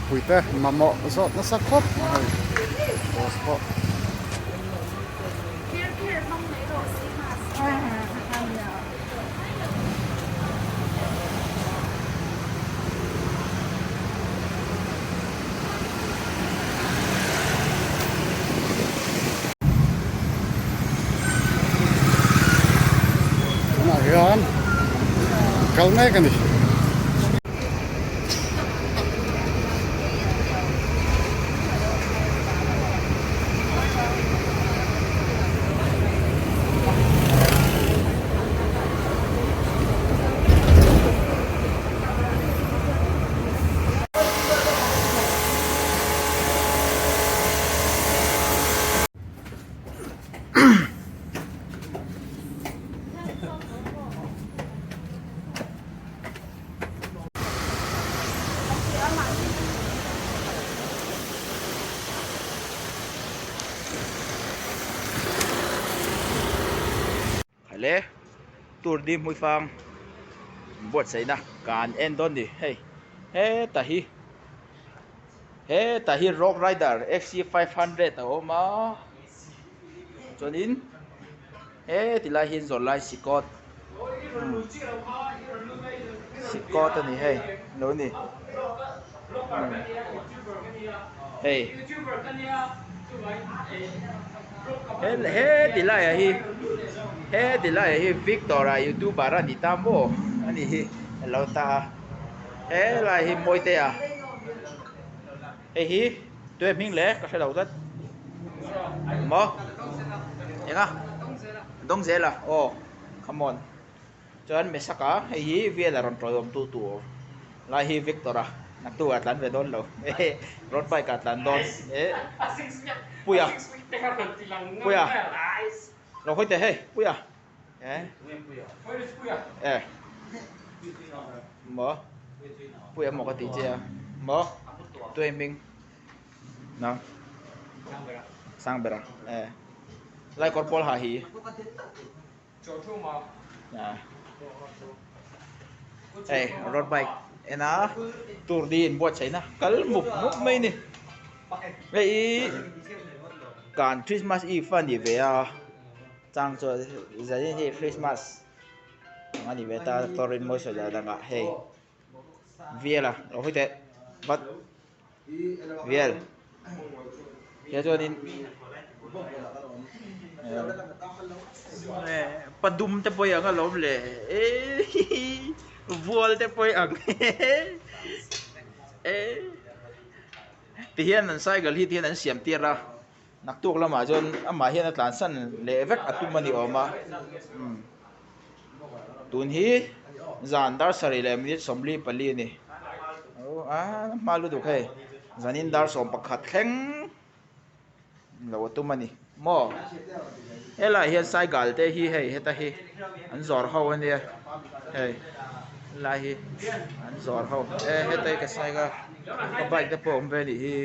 Mipui te mamawh zawt nasa khawp mai hei post pawh. Tunah hian kal mek a ni. Le tur di hmuifang buatsaihna kan en dawn ni hei heta hi heta hi rock rider F C 500 a awm a chuanin He ti lai hian zawrh lai sikawt sikawt a ni hei lo ni hei he ti laiah hi he ti laiah hi Victor a youtuber a ni ta maw a ni hi a lo ta a he lai hi Mawitea hei hi. Tue hming le ka hre lo tlat maw eng a dawng zel a aw come on chuan Mesaka hei hi vel a rawn tawlawm tu tur lai hi Victor a naktuk ah tlan ve dawn lo road bike ah tlan dawn eh Puia Puia lo hawi teh hei Puia eh eh maw Puia maw ka tih che a maw tue hming na sang ber a eh lai kawr pawl ha hi hei road bike en a tur di in buatsaihna kal mup mup mai a ni hei kan Christmas eve a ni ve a. Chang chuan zanin hi Christmas ang a ni ve ta Torin mawi sawi dan dangah hei Vial a lo hawi teh vat Vial he chuanin padum te pawh i ang alawm le vual te pawh i ang tihian an cycle hi tihian an siam tir a. Naktuk lamah chuan amah hian a tlansan leh vek a tum a ni awm a umm tun hi zan dar sarih leh minute 44 a ni a hma lutuk hei zanin dar 11 thleng lo a tum a ni maw helaiah hian cycle te hi hei heta hi an zawrh ho a nia hei helai hi an zawrh ho e heta hi ka cycle ka bike te pawh a awm ve a nih hi.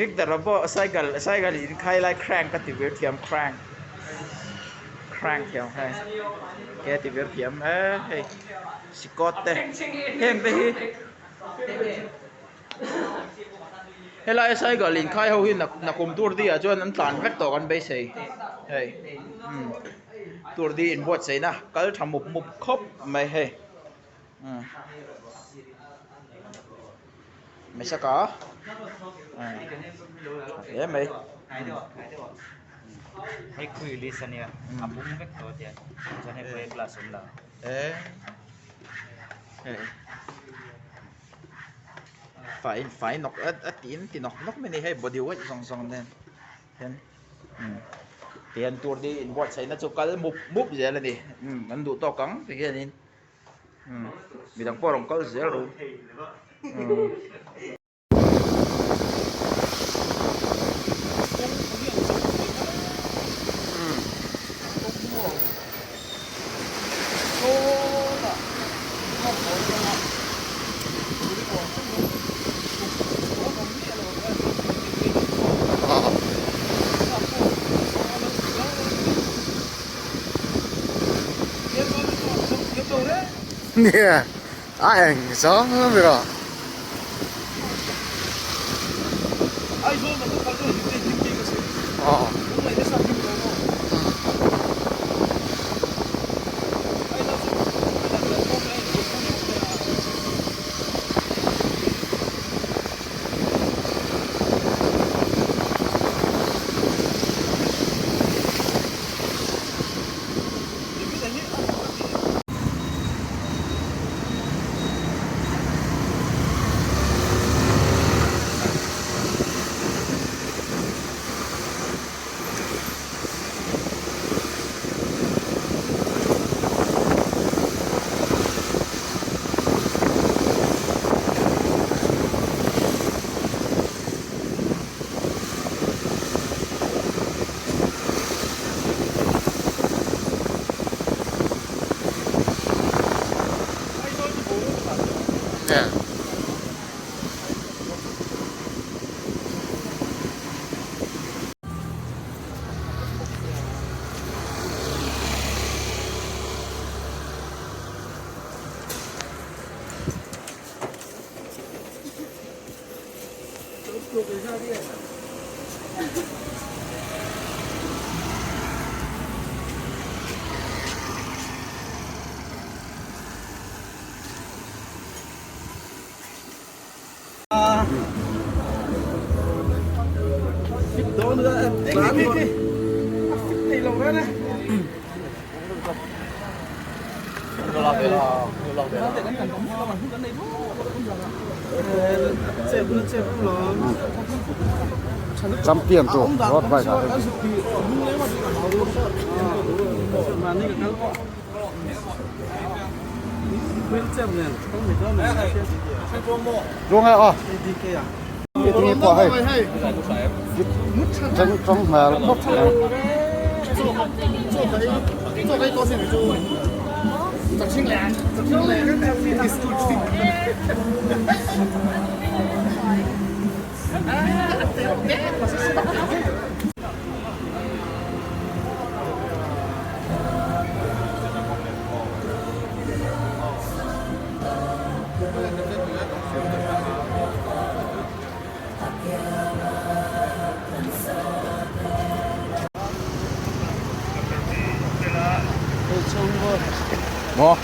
Victor a pawh cycle cycle in khai lai crank a ti vir thiam crank crank thiam hei ke a ti vir thiam e hei sikawt te heng te hi helai cycle in khai ho hi nakum tur di ah chuan an tlan vek tawh kan beisei hei umm. Tur di inbuatsaihna kal tha mup mup khawp mai hei umm Mesaka tha hle mai fai fai nawk a tiin ti nawk nawk mai a ni hei body weight zawng zawng nen hian. Tihian tur hi inbuatsaihna chu kal mup mup zel a ni an duh tawk ang ti hianin midang pawh a rawn kal zel ru. Nia a eng zawng a mi rawh. Champion tu road bike ah hian. Lunga aw. Tinge pawh hei. Chang chang hmel khawp mai. Maw?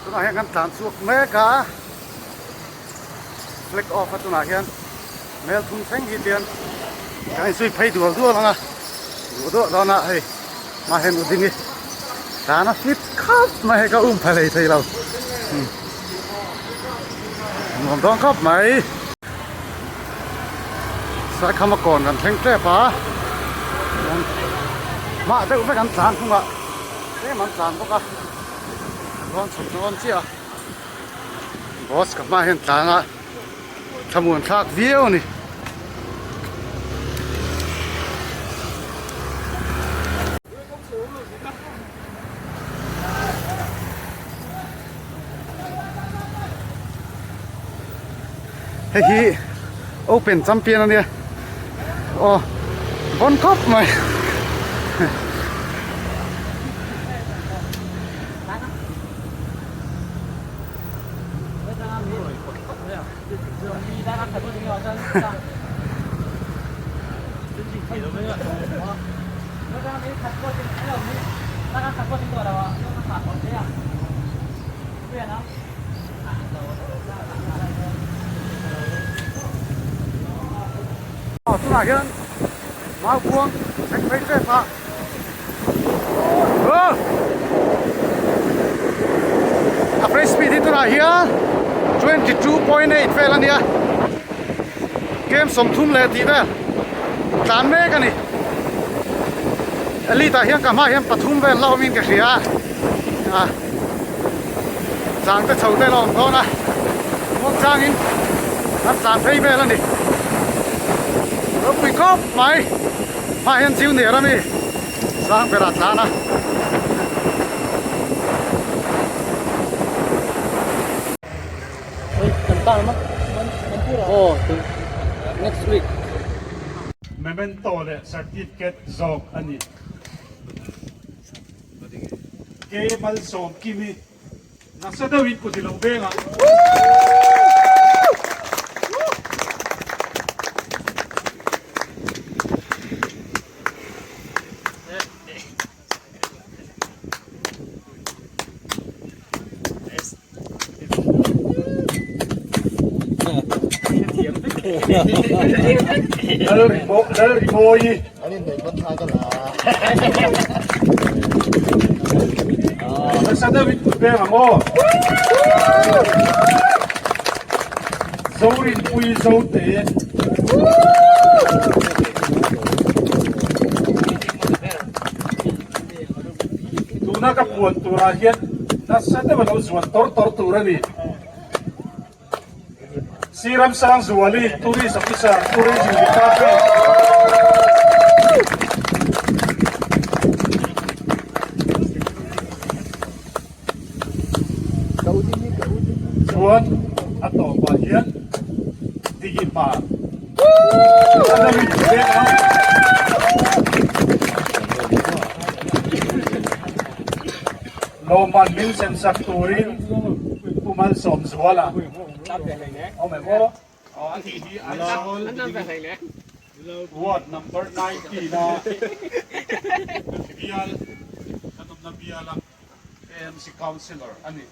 Tunah hian kan tlan chhuak mek a, flag off a tunah hian mel thum thleng hi tian kan inzui phei dual dual ang a, duh duah dawn a hei mah hian u ding i tlan a fit khawp mai hei ka um pha hlei thei lo nuam dawn khawp mai. Saikhama kawn kan thleng tep a, mah deuh vek an tlan thung a. Tlem an tlan bawk a, rawn chhuk dawn chiah a, bus ka hmaah hian tlang a, thlamuan thlak viau a ni. Hei hi open champion a nia aw bawn khawp mai. Tunah hian mau buang thleng phei tep a a free speed hi tunah hian 22.8 vel a nia game 30 leh tih vel tlan mek a ni elite ah hian ka hmaah hian pathum vel la awmin ka hria a chang te chho te la awm dawn a muang changin an tlan phei vel a ni ropui khawp mai hmaah hian junior a mi sang berah tlan a. Memento leh certificate zawk a ni. Ke malsawm kim hi nasa deuhin kut i lo veng ang. Lalrimawi Nasa deuhin kut veng ang aw. Zorinpui Zote. Tuna ka puan turah hian nasa deuh a lo zuan tawr tawr tur a ni. Siram Sangzuali, Tourist Officer, Tourism Department. Chuan a tawpah hian Digi Hmar a lo in vek a. Lawmman min sem sak turin Pu Malsawmzuala awm em aw? Ward number 19 a bial kan awmna biala AMC Councillor a ni.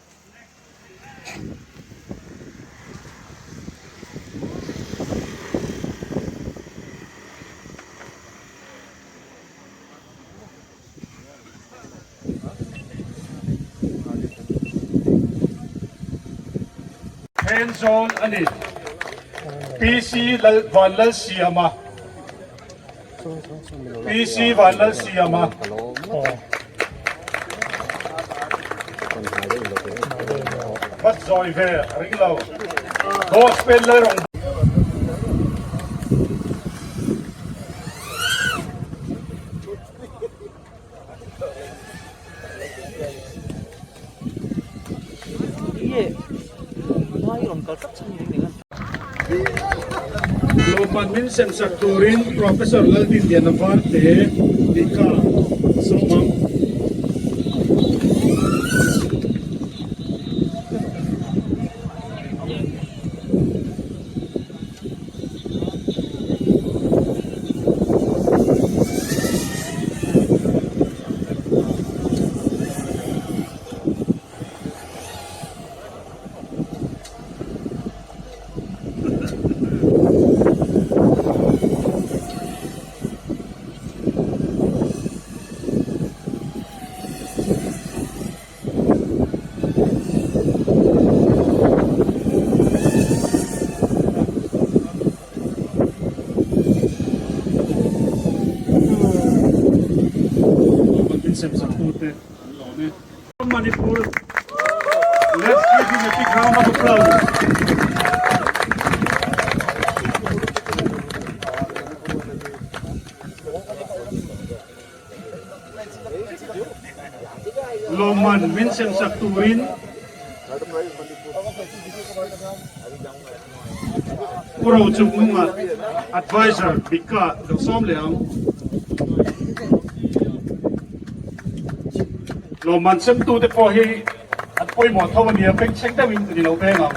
Thenzawl a ni. PC Vanlalsiama PC Vanlalsiama Vat zawi ve a ring lo. Gospel Lalrawng. Lawmman min sem sak turin Professor Laldinliana Varte Dika sawm ang. Manipur let's give him a big round of applause. Lawmman min sem sak turin Pu Rochungnunga Advisor Bikka lo sawm leh ang. Lawmman semtute pawh hi an pawimawh tho a nia, bengchheng deuhin ka ni lo veng ang.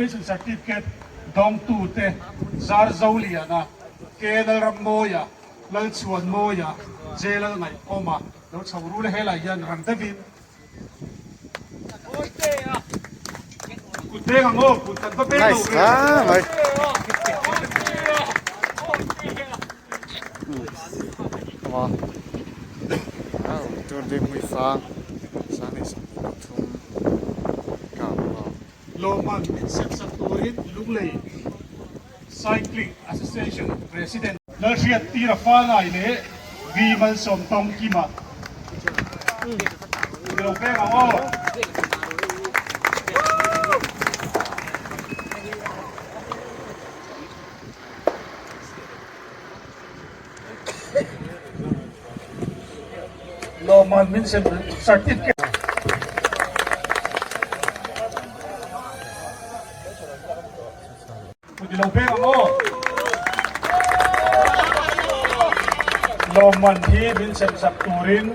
Participation Certificate dawngtute Zarzoliana, K Lalrammawia, Lalchhuanmawia, J Lalngaihawma lo chho rul e. Helai hian rang deuhin kut beng ang aw, kut kan va beng lo ve. Come on. Tur ding mui sang sang ni thum ka Lawmman min semsak turin Lunglei Cycling Association President Lalhriat Tira Fanai leh V Malsawm Tawng Kima i lo peng ang aw. Lawmman min sem certificate. Kut i lo pek ang aw. Lawmman hi min sem sak turin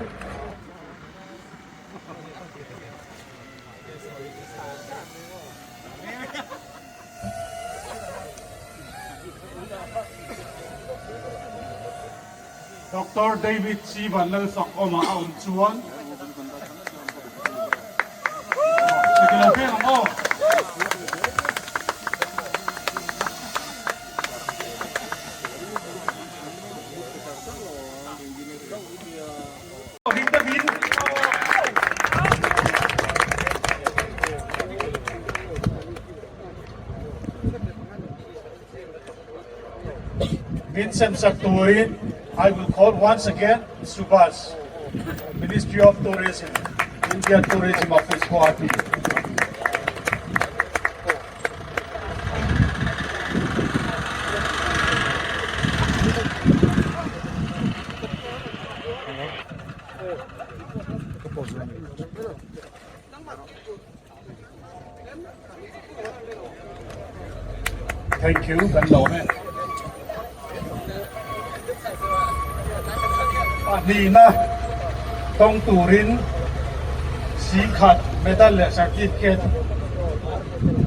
Doctor David C. Vanlalfakawma a awm chuan Kut i lo pek ang aw. Vincent Sakturin, I will call once again Subhas, Ministry of Tourism, India Tourism Office, Guwahati. Thank you kan lawm e. Pahnihna tawng turin singkhat medal leh certificate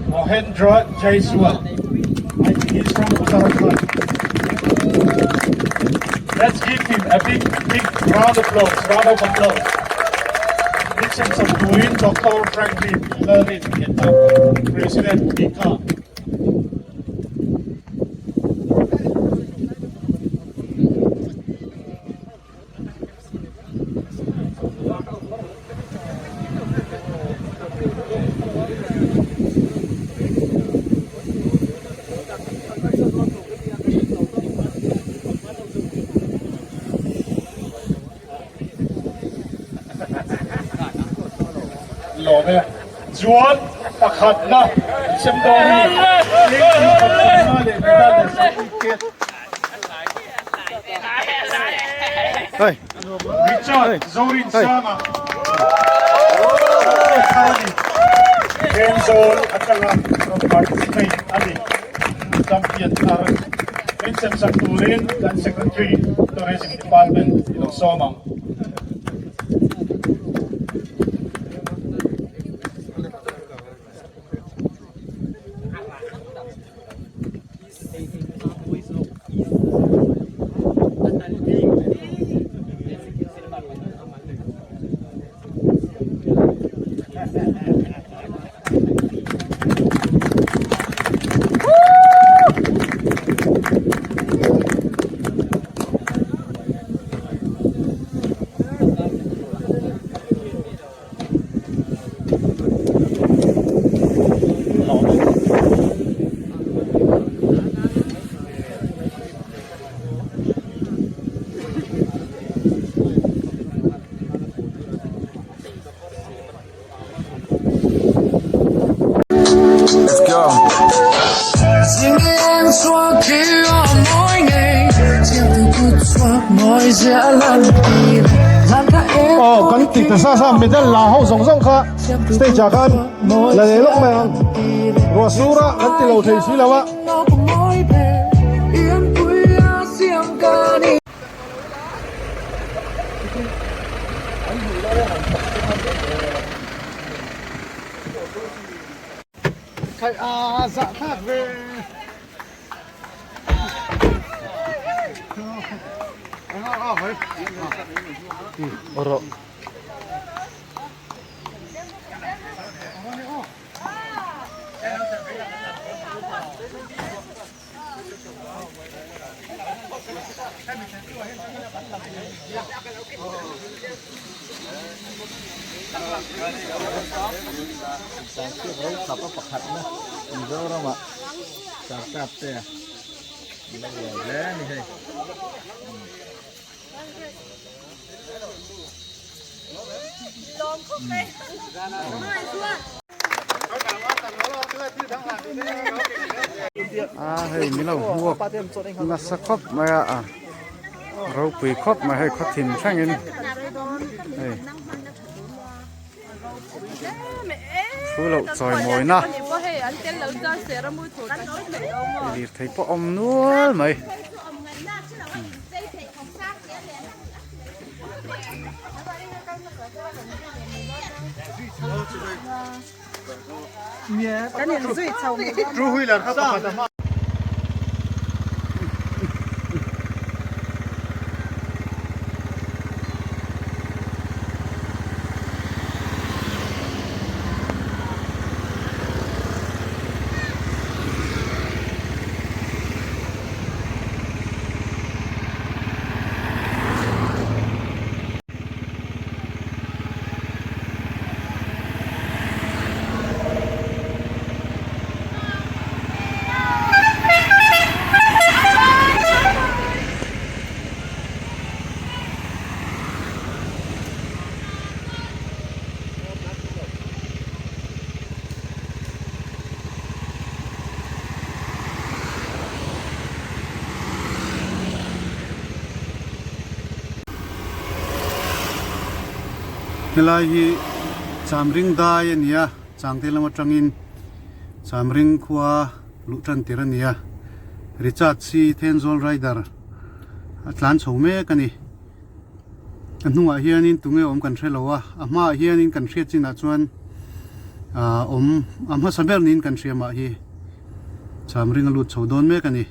Mohendra Jaiswal I think he's from Uttarakhand. Let's give him a big big round of applause, round of applause. Dixon Samturin Doctor Franklin Lalrin Heta, President Bika. Lawm e. Chuan pakhatna sem dawn a ni. Pakhatna leh medal leh certificate. Richard Zorinsanga Thenzawl atanga rawn participate a ni. Champion thar min semsak turin kan Secretary Tourism Department i lo sawm ang. Let's go. Aw kan ti ta sa sa medal la ho zawng zawng kha stage ah khan la leh lawk mai ang ruah sur a kan ti lo thei si lo a. Rawh. Mizoramah startup te a lo uar hle a ni hei. A hei min lo hmuak nasa khawp mai a a ropui khawp mai hei khaw thim thlengin hei thu loh chawi mawina lirthei pawh awm nual mai. Helai hi Chamring dai a ni a, Changte lam atangin Chamring khua luh tan tir a ni a, Richard C Thenzawl Rider a tlan chho mek a ni. A hnungah hianin tunge awm kan hre lo a, a hmaah hianin kan hriat chinah chuan ah awm a hmasa ber niin kan hria mah hi Chamring a lut chho dawn mek a ni.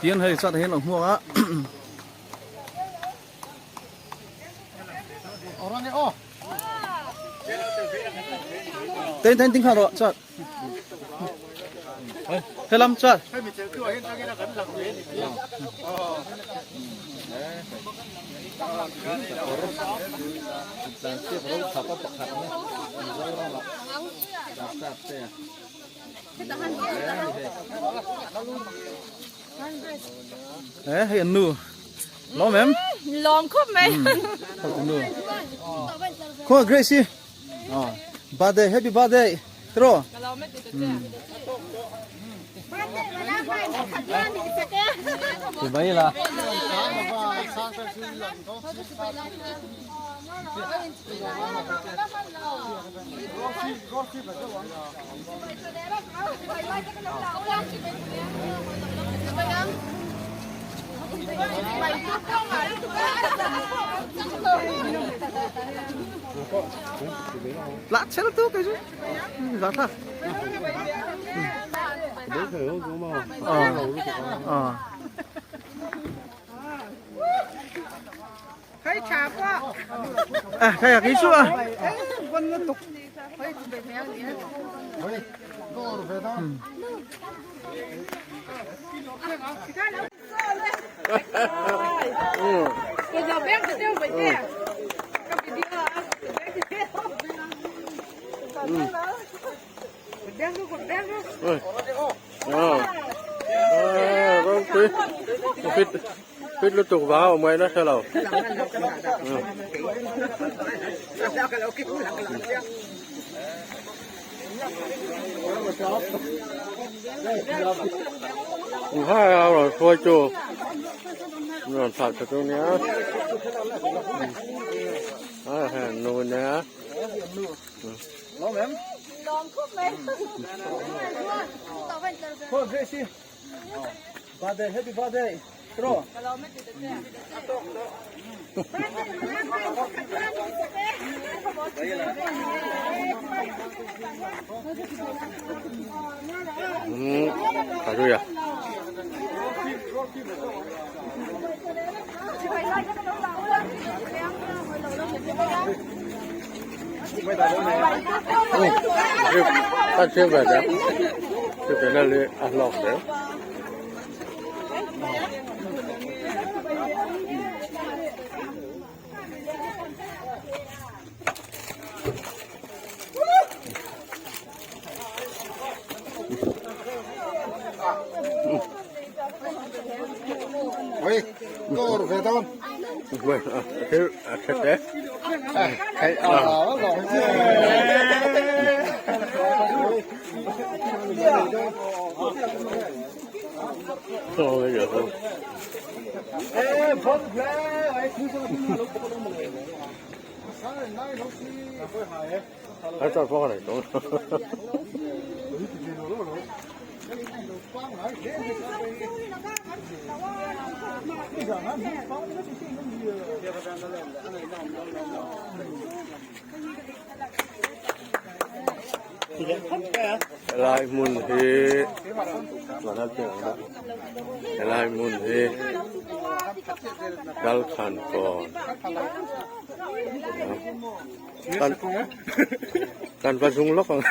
Tian hei chat hian a hmuak a. Ten ten ding kha rawh chat. Helam chat. Ê, hei an nu. Lawm em? Lawm khawp mai. An nu. Khaw Grace. Ờ. Birthday, happy birthday. Tro. Thì bây là Lát sẽ là tốt cái chứ. Giá thật. Ờ. Ờ. À, cái cái số à. Fit lutuk vang awm ngaihna hre lo. Hai a rawn hruai chu an rawn thlah tha chu nia a hei an nu nia. Umm a zui a. Umm a ve ta chutiang hi a hlawk hle. Helai hmun hi helai hmun hi Lalkhan kawn kan va zung lawk ang.